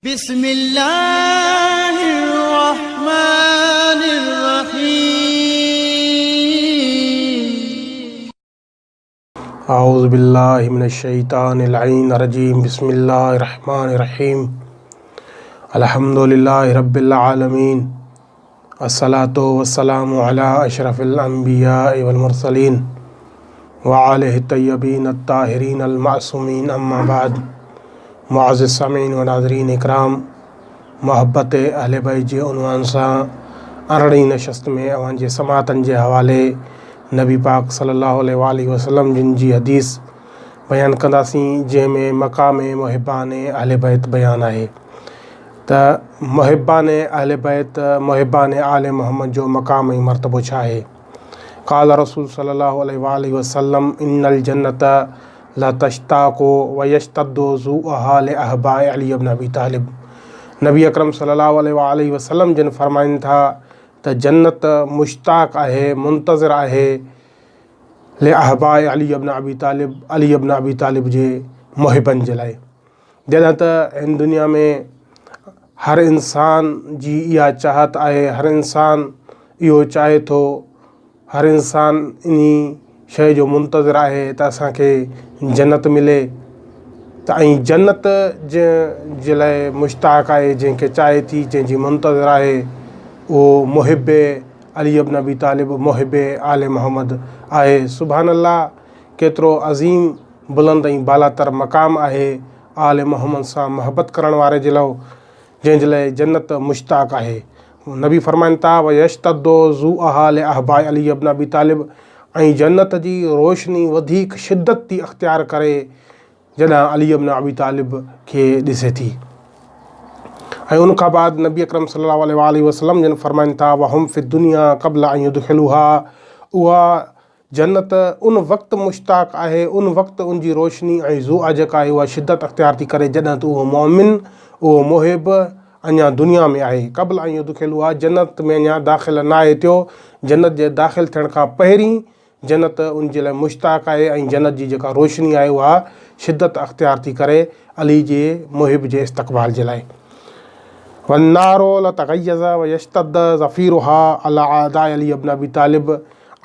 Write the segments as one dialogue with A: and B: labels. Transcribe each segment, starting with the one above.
A: بسم الله الرحمن الرحيم.
B: اعوذ بالله من الشيطان اللعين الرجيم بسم الله الرحمن الرحيم الحمد لله رب العالمين الصلاة والسلام على اشرف الانبياء والمرسلين وآله الطيبين الطاهرين المعصومين اما بعد معزز سامعين و ناظرين اڪرام محبت اهل بيت جي عنوان سان ارڙهين نشست ۾ اوهان جي سماعتن جي حوالي نبي پاڪ صلي الله عليه واٰله وسلم جن جي حديث بيان ڪنداسين جنهن ۾ مقام محبان اهل بيت بيان آهي ته محبان اهل بيت محبان آل محمد جو مقام ۽ مرتبو ڇا آهي قال رسول صلي الله عليه واٰله وسلم ان الجنت لتشتاق ويشتد ضوءها لاحباء علي بن ابي طالب نبي اڪرم صلي الله عليه واٰله وسلم جن فرمائن ٿا ته جنت مشتاق آهي منتظر آهي لاحباء علي بن ابي طالب علي بن ابي طالب جي محبن جي لاء جڏهن ته هن دنيا ۾ هر انسان جي اها چاهت آهي هر انسان اهو چاهي ٿو هر انسان انهي شيء جو منتظر آهي ته اسان کي جنت ملي ته ۽ جنت جنهن جي لاء مشتاق آهي جنهن کي چاهي ٿي جنهن جي منتظر آهي اهو محب علي ابن ابي طالب محب آل محمد آهي سبحان الله ڪيترو عظيم بلند ۽ بالاتر مقام آهي آل محمد سان محبت ڪرڻ واري جي لاء جنهن جي لاء جنت مشتاق آهي. نبي فرمائن ٿا، ويشتد ضوءها لاحباء علي بن ابي طالب ۽ جنت جي روشني وڌيڪ شدت ٿي اختيار ڪري جڏهن علي بن ابي طالب کي ڏسي ٿي. ۽ ان کان بعد نبي اڪرم صلي الله عليه واٰله وسلم جن فرمائن ٿا، وهم في الدنيا قبل ان يدخلوها اها جنت ان وقت مشتاق آهي، ان وقت ان جي روشني ۽ ضوء جيڪا آهي اها شدت اختيار ٿي ڪري جڏهن ته اهو مؤمن، اهو محب اڃا دنيا ۾ آهي. قبل ان يدخلوها جنت ۾ اڃا داخل ناهي ٿيو، جنت جي داخل ٿيڻ کان پهرين جنت ان جي لاء مشتاق آهي ۽ جنت جي جيڪا روشني آهي اها شدت اختيار ٿي ڪري علي جي محب جي استقبال جي لاء. والنار لتغيظ ويشتد زفيرها علي اعداء علي بن ابي طالب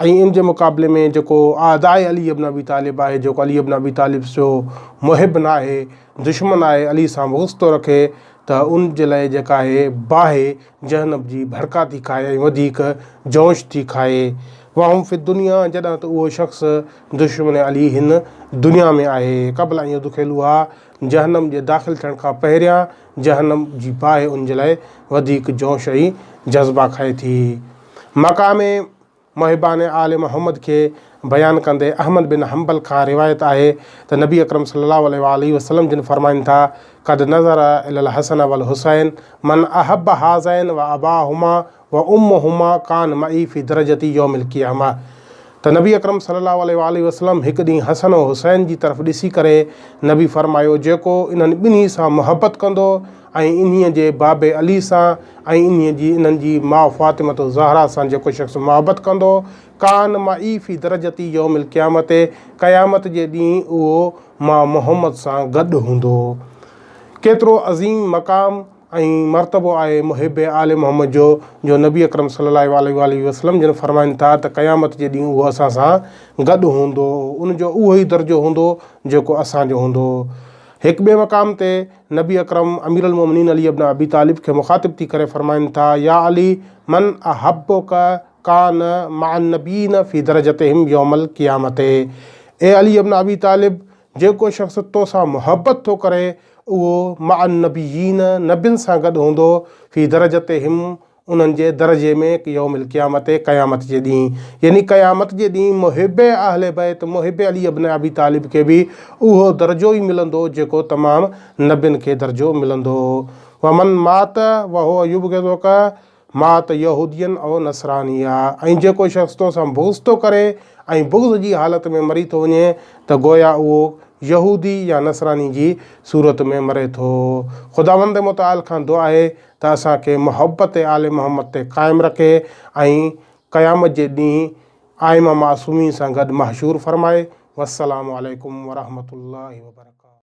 B: ۽ ان جي مقابلي ۾ جيڪو اعداء علي ابن ابي طالب آهي، جيڪو علي ابن ابي طالب جو محب ناهي، دشمن آهي، علي سان بغض ٿو رکي ته ان جي لاء جيڪا آهي باهه جهنم جي ڀڙڪا ٿي کائي ۽ وڌيڪ جوش ٿي کائي. وهم في الدنيا جڏهن ته اهو شخص دشمن علي هن دنيا ۾ آهي. قبل ان يدخلوها جهنم جي داخل ٿيڻ کان پهريان جهنم جي باهه ان جي لاء وڌيڪ جوش ۽ جذبا کائي ٿي. مقام محبان آل محمد کي بيان ڪندي احمد بن حنبل کان روايت آهي ته نبي اڪرم صلي الله عليه واٰله وسلم جن فرمائن ٿا، قد نظر الي الحسن والحسين من احب هذين واباهما وامهما ڪان معي في درجتي يوم القيامه ته نبي اڪرم صلي الله عليه واٰله وسلم هڪ ڏينهن حسن و حسين جي طرف ڏسي ڪري نبي فرمايو جيڪو انهن ٻنهي سان محبت ڪندو ۽ انهيء جي بابي علي سان ۽ انهيء جي انهن جي ماء فاطمة الزهرا سان جيڪو شخص محبت ڪندو، ڪان معي في درجتي يوم القيامة قيامت جي ڏينهن اهو مان محمد سان گڏ هوندو. ڪيترو عظيم مقام ۽ مرتبو آهي محب آل محمد جو، جو نبي اڪرم صلي الله عليه واٰله وسلم جن فرمائن ٿا ته قيامت جي ڏينهن اهو اسان سان گڏ هوندو، ان جو اهو ئي درجو هوندو جيڪو اسان جو هوندو. هڪ ٻئي مقام تي نبي اڪرم امير المومنين علي ابن ابي طالب کي مخاطب ٿي ڪري فرمائن ٿا، يا علي من احبک ڪان مع النبيين في درجتهم يوم القيامة اي علي ابن ابي طالب جيڪو شخص تو سان محبت ٿو ڪري اهو مع النبيين نبين سان گڏ هوندو في درجتهم انهن جي درجي ۾ يوم القيامت قيامت جي ڏينهن يعني قيامت جي ڏينهن محب اهل بيت محب علي ابن ابي طالب کي به اهو درجو ئي ملندو جيڪو تمام نبين کي درجو ملندو ومن مات وهو يبغضک مات يهوديا او نصرانيا ۽ جيڪو شخص تو سان بغض ٿو ڪري ۽ بغض جي حالت ۾ مري ٿو وڃي ته گويا اهو يهودي يا نصراني جي صورت ۾ مري ٿو خداوند متعال کان دعا آهي ته اسان کي محبت آل محمد تي قائم رکي ۽ قيامت جي ڏينهن آئمه معصومين سان گڏ محشور فرمائي والسلام عليڪم ورحمة الله وبرڪاته.